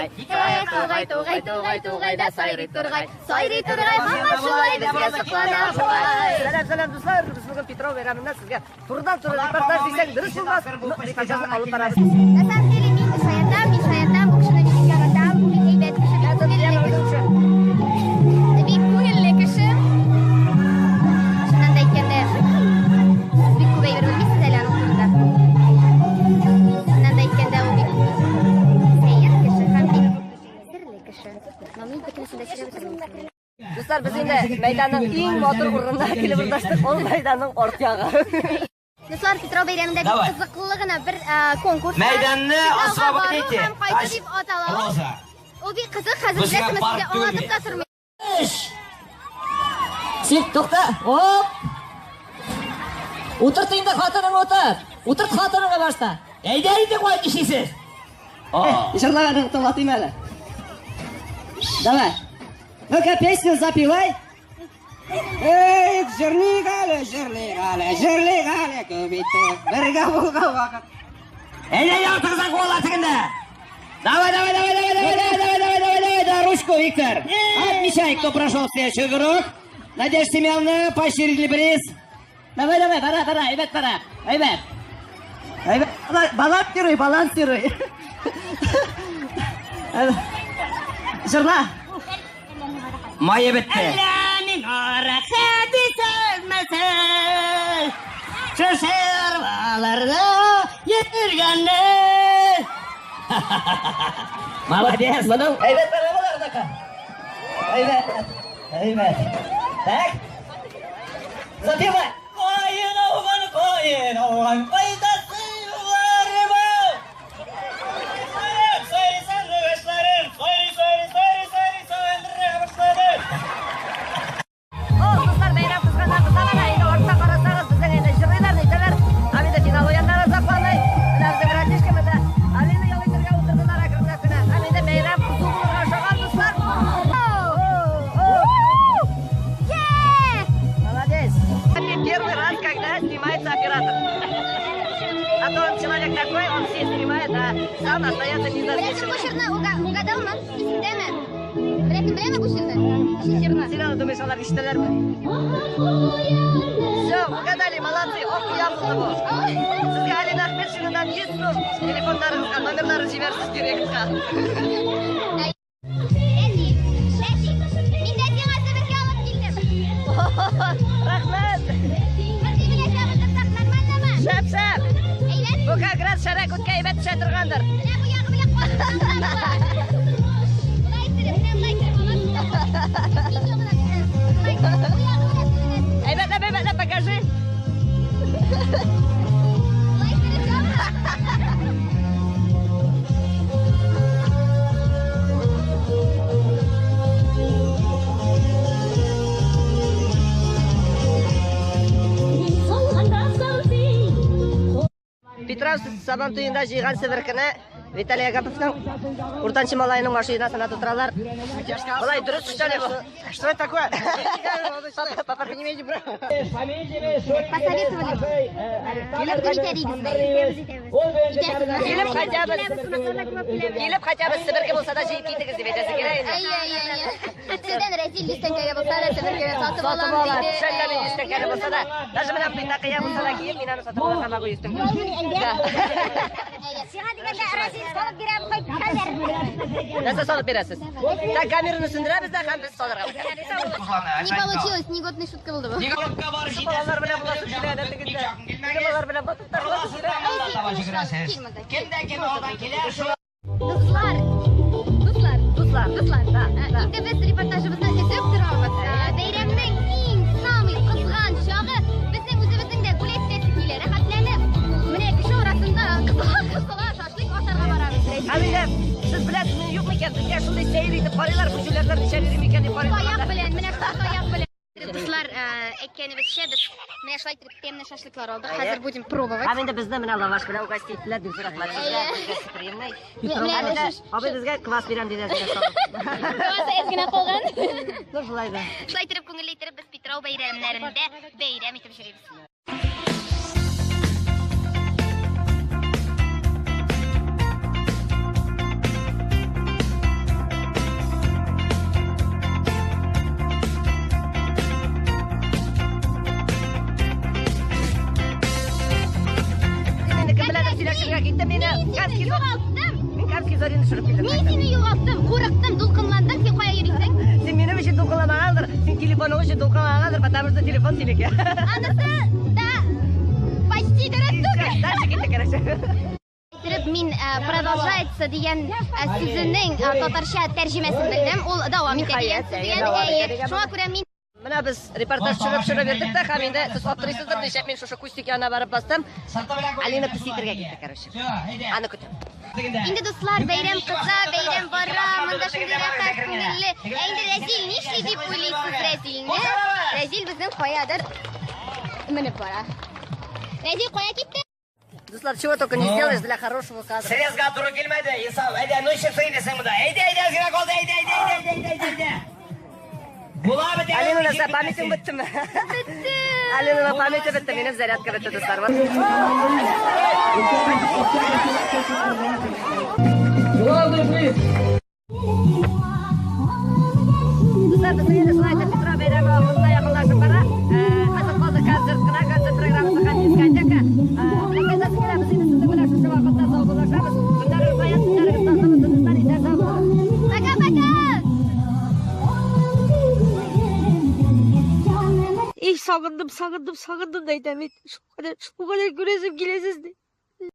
тургай. Эх, тургай, тургай, тургай, тургай да сайрый тургай. Сайрый тургай, һаман шулай безгә соклана бугай. Сәлам, сәлам, дуслар. Без бүген Питрау бәйрәмендә сезгә турыдан-туры репортаж дисәң дөрес булмас. Но репортажны алып барабыз. На самом деле мин шаяртам, мин шаяртам, бу кешене мин яратам, бу бик әйбәт кеше, бик күңелле кеше. Бик күңелле кеше. Чыннан да әйткәндә, сез бик күп әйбер белмисез әле аның турында. Чыннан да әйткәндә, ул бик сәер кеше һәм бик серле кеше. Но мин бөтенесен дә сөйләп бетермим. Дуслар, без инде мәйданның иң матур урынына килеп урнаштык. Ул мәйданның арт ягы. Дуслар, Питрау бәйрәмендә бик Давай. кызыклы гына бер конкурс бар. Мәйданны Питрауга бару освободите. һәм кайту Аш- дип атала ул. Роза. Ул бик кызык, хәзер Безгә беләсезме, парк сезгә аңлатып түгел. та тормыйм. Син тукта. Оп! Утырт инде хатының, утырт. Утырт хатыныңны башта. Әйдә инде куй кешесез. Җырлаганын тыңлатыйм әле. Давай. Ну-ка, песню запевай. Эй, җырлыйк әле, җырлыйк әле, җырлыйк әле, күп итеп, бергә булган вакыт. Әйдә ялтыгыздан куалар тегендә. Давай, давай, давай, давай, давай, давай, давай, давай, давай, давай, да, ручку, Виктор. Отмечай, кто прошел следующий круг. Надежда Семеновна, поощрительный приз. Давай, давай, бара, бара, әйбәт бара, әйбәт. Әйбәт, балансируй, балансируй. Җырла. Мае бетте. Миңа рәхәт итәлмәсен, шушы арбаларда йөргәнне. Молодец. Моның әйбәт бара боларныкы. Әйбәт, әйбәт. Так. Запевай. Каен ауган, каен ауган, кайтасы юллар бу. Сайрый сандугачларым, сайрый, сайрый, сайрый, сайрый, сагындыра башладым. О, дуслар, бәйрәм кызганнан кыза бара. Инде артта карасагыз, безнең инде җырлыйлар, нитәләр. Һәм инде финал уеннары озакламый. Менә безнең братишка монда Алина ял итәргә утырдылар әкренләп кенә. Һәм инде бәйрәм кызу булырга ошаган, дуслар. Yeah! Молодец. Первый раз, когда снимается оператор. А то он человек такой, он все снимает, а сам остается Беләсең, незамеченным. бу җырны угадалмы? Исеңдәме? Беләсең, беләме бу җырны? Ничә җырны? Син аны думаешь, алар ишетәләрме? Все, угадали, молодцы, ок куям булды бу. Сезгә Алина Ахметшинадан 100 сум телефоннарыгызга, номерларын җибәрсез директка. Әти, әти, мин дә сиңа себерке алып килдем. Рәхмәт. Әти белән чабындырсак нормальнымы? Шәп, шәп. Әйбәт. Бу как раз шәрә күткә әйбәт төшә торгандыр. Менә бу ягы белән катырсаң да була. Болай иттереп, менә болай иттереп аласың да. Иң ягына төшә. Болай, бу ягы белән себерәсең. Әйбәтләп, әйбәтләп покажи. Болай иттереп чабына. Питрау Сабан туенда җыйган себеркене Виталий Агаповның уртанчы малаеның машинасына тутыралар. Болай дөрес эшләнә бу. Что это такое? Папа, папа, не имеете права. Посоветовали. Килеп Итәсезме? Килеп хотя бы килеп хотя бы себерке булса да җыеп китегез дип әйтәсе килә инде. Әйе, әйе, әйе. Сездән Рәзил 100 тәңкәгә булса да себеркене сатып Сатып алам ала. диде. Шәлләмин 100 тәңкәле булса да, даже менә такыя булса да киеп, мин аны сатып алырга могу 100 тәңкә. Да. Сиңа дигәндә Рәзил салып бирәм кайт хәзер. Нәрсә салып бирәсез? Так камераны сүндерәбез дә һәм без салырга. Не получилось, негодный шутка булды бу. Николаевка барып Балалар белән буласы килә дә тегендә. Балалар белән батып та буласы килә. Кем дә кем алдан килә, шул Дуслар, дуслар, Дуслар, дуслар. Да, да. Инде без репортажыбызны өзеп торабыз. Бәйрәмнең иң самый кызган чагы безнең үзебезнең дә гулять итәсе килә, рәхәтләнеп. Менә кеше арасында кызыла-кызыла шашлык ашарга барабыз. Һәм инде сез беләсезме, юк микән, безгә шундый сәер итеп карыйлар, бу җүләрләр ничә бирим икән дип карыйлар. Таяк белән, менә шул таяк белән. Дуслар, әйткәнебезчә, без менә шулай итеп тәмле шашлыклар алдык. Хәзер будем пробовать. Һәм инде безне менә лаваш белән угостить иттеләр, бик зур рәхмәт сезгә, гостеприимный. Менә Һәм инде шуш- абый безгә квас бирәм диде әзгә салып. Квас әз генә калган. Ну, шулай да. Шулай итеп күңелле итеп без Питрау бәйрәмнәрендә бәйрәм итеп йөрибез. Алина төшереп килде. Мин сине югалттым, курыктым, дулкынландым, син кая йөрисең? Син минем өчен дулкынламагандыр, син телефоның өчен дулкынлагандыр, потому что телефон синеке. Анысы да почти дөрес түгел. Дальше киттек, короче. Иттереп мин продолжается дигән сүзенең татарча тәрҗемәсен белдем. Ул дәвам итә дигән сүз дигән. Әйе. Шуңа күрә мин Менә без репортаж төшереп төшереп йөрдек тә һәм инде сез аптырыйсыздыр, нишләп мин шушы кустик янына барып бастым. Алина пес итергә китте, короче. Аны көтәм. Инде дуслар, бәйрәм кыза, бәйрәм бара, монда шундый рәхәт, күңелле. Ә инде Рәзил нишли дип уйлыйсыз Рәзилне? Рәзил безнең каядыр менеп бара. Рәзил кая китте? Дуслар, чего только не сделаешь для хорошего кадра. Срезга туры килмәде, Исау. Әйдә, ну чыксын инде син монда. Әйдә, әйдә, әзгерәк калды. Әйдә, әйдә, әйдә, әйдә, әйдә, әйдә. Була бит әле. Алина, нәрсә, памятең беттеме? Бетте. Алинаның памяте бетте, минем зарядка бетте, дуслар. Вот. Главный приз. Дуслар, безнең инде шулай итеп Петра бәйрәме августта якынлашып бара. Хәзер калды концерт кына, концерт программасы һәм дискотека. Әйтәсе килә, без инде сезнең белән шушы вакытта саубуллашабыз. Көннәрегез аяз, көннәрегез татлы булсын, дуслар, исән сау булыгыз. Пока-пока! Эй, сагындым, сагындым, сагындым да әйтәм бит. Шул кадәр, шул кадәр күрәсем килә сезне.